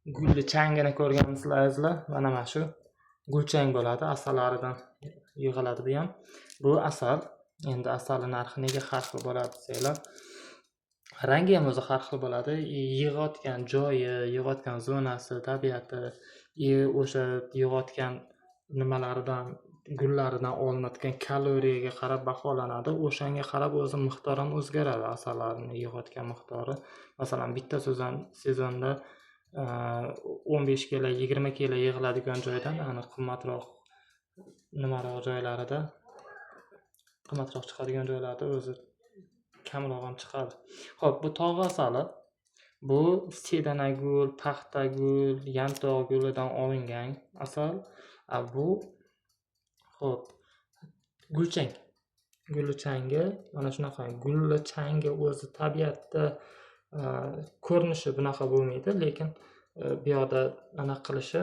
Gulli changini ko'rganmisizlar, azizlar? Mana shu gulchang bo'ladi, asalaridan yig'iladi bu ham. Bu asal. Endi asalni narxi nega har xil bo'ladi desanglar, rangi ham o'zi har xil bo'ladi. Yig'ayotgan joyi, yig'ayotgan zonasi, tabiati, и o'sha yig'ayotgan nimalaridan, gullaridan olinadigan kaloriyaga qarab baholanadi. O'shanga qarab o'zi miqdor ham o'zgaradi, asallarni yig'ayotgan miqdori. Masalan, bitta sezonda 15 kilo, 20 kilo yig'iladigan joydan, ani qimmatroq nimaroq joylarida, qimmatroq chiqadigan joylarda o'zi kamroq ham chiqadi. Xo'p, bu tog' asali. Bu sedanagul, paxtagul, yantoq gulidan olingan asal. A bu, xo'p, gulchang. Gulli changi mana shunaqa. Gulli changi o'zi tabiatda ko'rinishi bunaqa bo'lmaydi, lekin bu yoqda anaqa qilishi,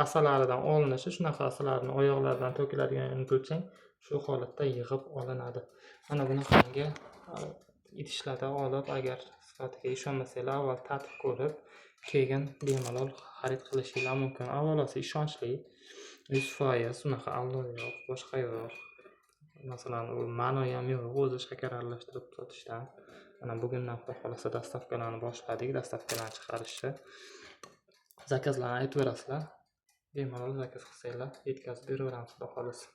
asalaridan olinishi shunaqa, asalarining oyoqlaridan to'kiladigan gulchang shu holatda yig'ib olinadi. Mana bunaqangi idishlarda olib, agar sifatiga ishonmasanglar, avval tatib ko'rib, keyin bemalol xarid qilishinglar mumkin. Avvalosi ishonchli, 100%, unaqa aldov yo'q, boshqa yo'q. Masalan, u ma'no ham yo'q o'zi shakar aralashtirib sotishdan. Mana bugundan, xudo xohlasa, доставка larni boshladik, доставка larni chiqarishni. Заказ larni aytaverasizlar. Bemalol заказ qilsanglar, yetkazib beraveramiz, xudo xohlasa.